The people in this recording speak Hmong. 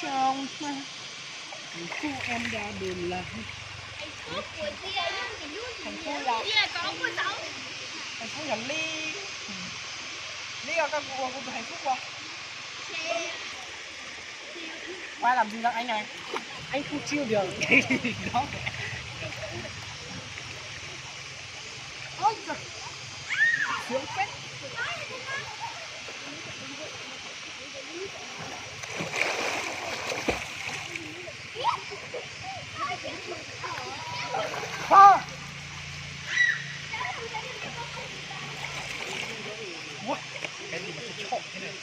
Trong, thành phố em ra đường là thành phố là thành phố là Lý, Lý ở các khu khu thành phố qua. Qua làm gì đâu anh này? Anh không chịu được cái gì đó. Ôi giời. Sướng phết. Khoan. Ui, cái gì mà tôi trộm thế này?